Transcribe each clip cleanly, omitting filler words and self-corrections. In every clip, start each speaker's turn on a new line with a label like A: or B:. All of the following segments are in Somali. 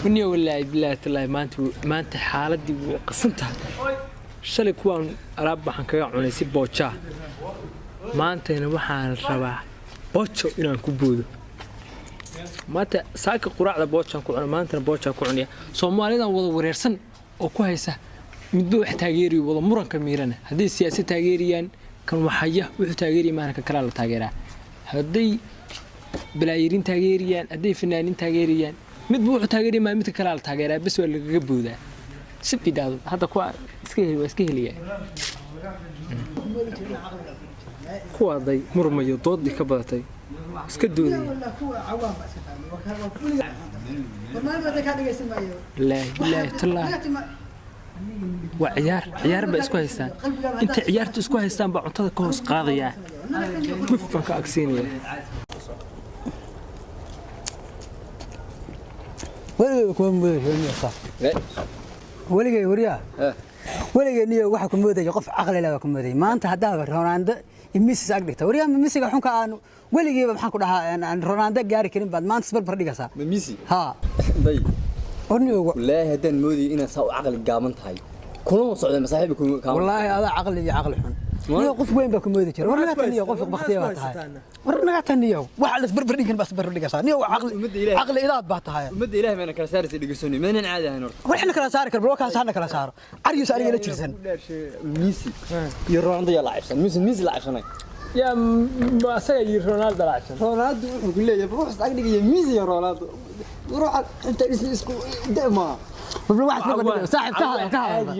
A: Waniyo wallaahi bilaahi tallaahi, maanta xaaladii way qasan tahay. Shalay kuwaan alaab waxaan kaga cunay si boojaa. Maantayna waxaan rabaa boojo inaan ku boodo. Maanta saaka quraacda boojaan ku cuna, maantana boojaan ku cunaya. Soomaalidan wada wareersan oo ku haysa midba wax taageerayo, wada muranka miirana. Hadday siyaasad taageerayaan, kan waxaya wuxuu taageeraya maana kan kalaa la taageeraa. Hadday balaayirin taageerayaan, hadday fanaaniin taageerayaan, midba wuxuu taageeraya maa midka kalaa la taageeraa. Bes, waa lagaga boodaa si bidhaado. Hadda kuwa iska heli waa iska helayaa. Kuwaaday murmayo, doodii ka badatay, iska doodaya. Wallaahi bilaahi tallaahi, waa ciyaar, ciyaar bay isku haystaan. Intay ciyaarta isku haystaan baa cuntada ka hoos qaadayaa, guf baan ka agsiinayaa.
B: Weligay kuma moodaysa, weligay waryaa, weligay niyo waxa ku moodaya qof caqli leh baa ku moodayay. Maanta haddaaba Ronaldo iyo Messi ag dhigta, waryaa, Messiga xunka aan weligiiba maxaan ku dhahaa aan Ronaldo gaari karin baad maanta isbarbar dhigaysaa.
C: Ma Messi?
B: Haa.
C: Day.
B: Warniyo.
C: Wallaahi haddaan moodayay inaad saa u caqli gaaban tahay, kulama socda masaaxiib kuma kaama.
B: Wallaahi adaa caqli iyo caqli xun niyo, qof weyn baa ku moodi jira. War naga taniyo, qof baktiya baa tahay. War naga taniyo, wax la isbarbar dhigin baa isbarbar dhigaysaa niyo. Caqli
C: Ummadda Ilaahay.
B: Caqli idaad baa tahay.
C: Ummadda Ilaahay maana kala saaraysa, dhegeysooni maanan caadi ahayn horta.
B: Waxna kala saari kar, balwakaas hana kala saaro, carigiisa aniga la jirsan.
C: Messi iyo Ronaldo yaa laacibsan? Messi laacibsanay.
A: Yaa asaga iyo Ronaldo laacsan?
C: Ronaldo wuxuu ku leeyahay ruux is ag dhigaya Messi iyo Ronaldo, ruuxa inta isku da'ma.
B: Bal wax isbarbar dhigay saaxiib, ka hadal, ka hadal.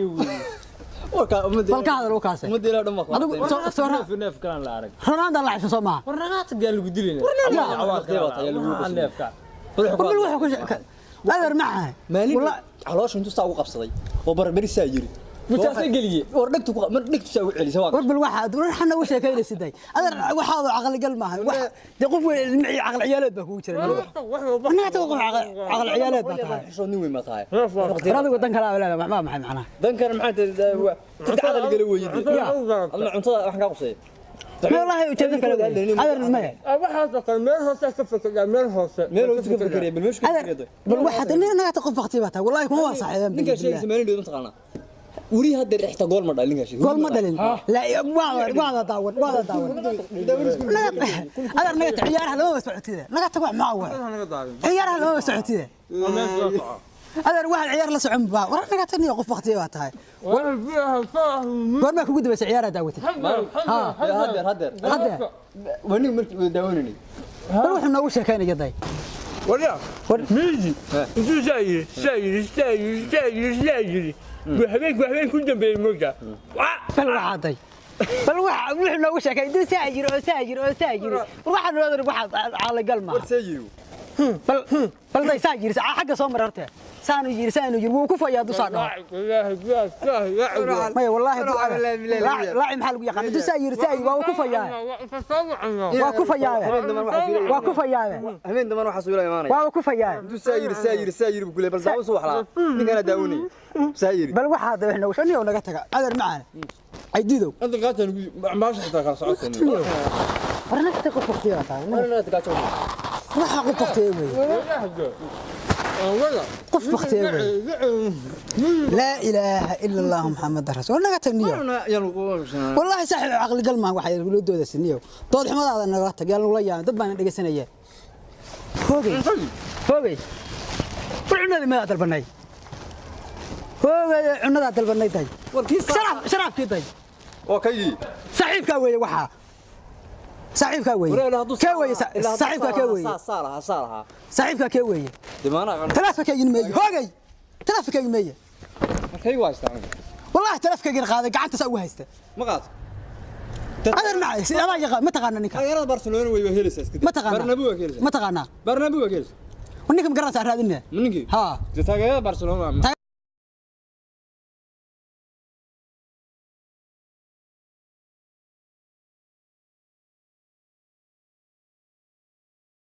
C: Warka ummadda.
B: Bal ka hadal wakaas.
C: Ummadda Ilaahay dhan baa ku
B: Adigu soo
A: neef neef kalaan la arag.
B: Ronaldo la cabsan soo maaha?
A: War nagaata gaa lagu dilayna. Neefka.
B: Bal wuxuu ku adeer macaha.
C: Maalin caloosha intuu saa ugu qabsaday oo barbari saa yiri.
A: Mutaasa geliye.
C: War dhegtu ku mar dhegtu saa ugu celisay waa.
B: War bal waxaad war xana u sheekaynaysiday adeer, waxaadu caqli gal maaha. Wax dee qof weyn ilmi caqli ciyaaleed baa kugu jira. Naga tago, qof caqli ciyaaleed baa tahay.
C: Xishood nin weyn ma tahay.
B: War adigu dan kale aa leedahay, ma maxay macnaha?
C: Dan kale maxay tahay? Dadka caqli gala weeyay adna cuntada waxaan kaa qusay.
B: Wallaahi ujeedo kale weeye. Adeer maya.
D: Waxaasoo kale meel hoose ka fekeraa, meel hoose.
C: Meel hoose ka fekeraya, bal meesha ka
B: adeer
C: fekeraya.
B: Bal waxaad naga tago, qof bakti baa tahay, wallaahi kuma waa saaxiibeen.
C: Ninkaa sheegaysa maalin dhow mataqaanaa weli hadda xitaa gool ma dhalin ninkaa sheegay.
B: Gool ma dhalin. La waada daawan, waada daawan. Adeer naga tag, ciyaaraha lamaba socotide. Naga tag, wax maxaa waay? Ciyaaraha lamaba socotide adeer, waxaad ciyaar la socon baa. War naga tag niyo, qof bakti baa tahay. Goormaa kugu dambaysa ciyaaraha daawatid?
C: Hadeer, hadeer.
B: Haddeer.
C: Wanigu markii wada daawananay.
B: Bal wuxuu noogu sheekaynaya day.
D: Waryaa, Messi intuu saa yiri, saa yiri, saa yiri, saa yiri, saa yiri buu habeenku habeenku u dambeeyey moogtaa.
B: Bal waxaaday, bal waxa wuxuu noogu sheekay intuu saa yiri oo saa yiri oo saa yiri. War waxaan noo adeer, waxa caqligal maaha.
C: War see yiri.
B: Bal day, saa yiri xagga soo mar horte. Saanu yiri, saanu yiri, wuu ku fayaa dusaa dhaho. Maya wallaahi, laaci maxaa lagu yaqaan? Intuu saa yiri, saa yiri, waa ku fayaa, waa ku fayaa, waa ku fayaa.
C: Habeen damban waxaa suula imaanaya.
B: Waa ku fayaa.
C: Intuu saa yiri, saa yiri, saa yiri buu ku leeyahay, bal daawo soo waxlaa ninkana daawanay saa yiri.
B: Bal waxaa wax noogu sheegay naga taga adeer macaan aydidow.
D: Inta qaatan maasha xitaa kala socotay.
B: War naga tag, qof waqtiga tahay. Waxa qof waqtiga weeye, qof waqtiga weeye. Laa ilaaha ila Allah Muhammad rasuul. Naga tag niyo, wallaahi saaxiib caqli gal maaha. Waxay loo doodaysa niyo, dood xumadaada nagala tag, yaa nagula yaabay, dad baana dhegeysanaya. Hoogay, hoogay, war cunadii madaa dalbanay? Hoogay, cunadaa dalbanay day. Sharaab, sharaabkii day.
C: Waa kaygii.
B: Saaxiibkaa weeye, waxaa saaxiibkaa weeye. Kee weeye saaxiibkaa? Kee weeye?
C: Saa lahaa, saa lahaa.
B: Saaxiibkaa kee weeye? Taleefankaygin meeye? Hoogay, taleefankaygin meeye?
C: Kaygu waa haystaa.
B: Wallaahi taleefankaygin qaaday, gacanta saa ugu haysta.
C: Ma qaato.
B: Adeer macay adaa yaqaan, ma taqaana ninka?
C: Taageerada Barcelona way helaysaa iska.
B: Ma taqaanaa?
C: Barnabu waa helaysaa.
B: Ma taqaanaa?
C: Barnabu waa helaysaa.
B: Ninka ma garanaysaa raadinaya?
C: Ninkii
B: haa.
C: taageerada Barcelona.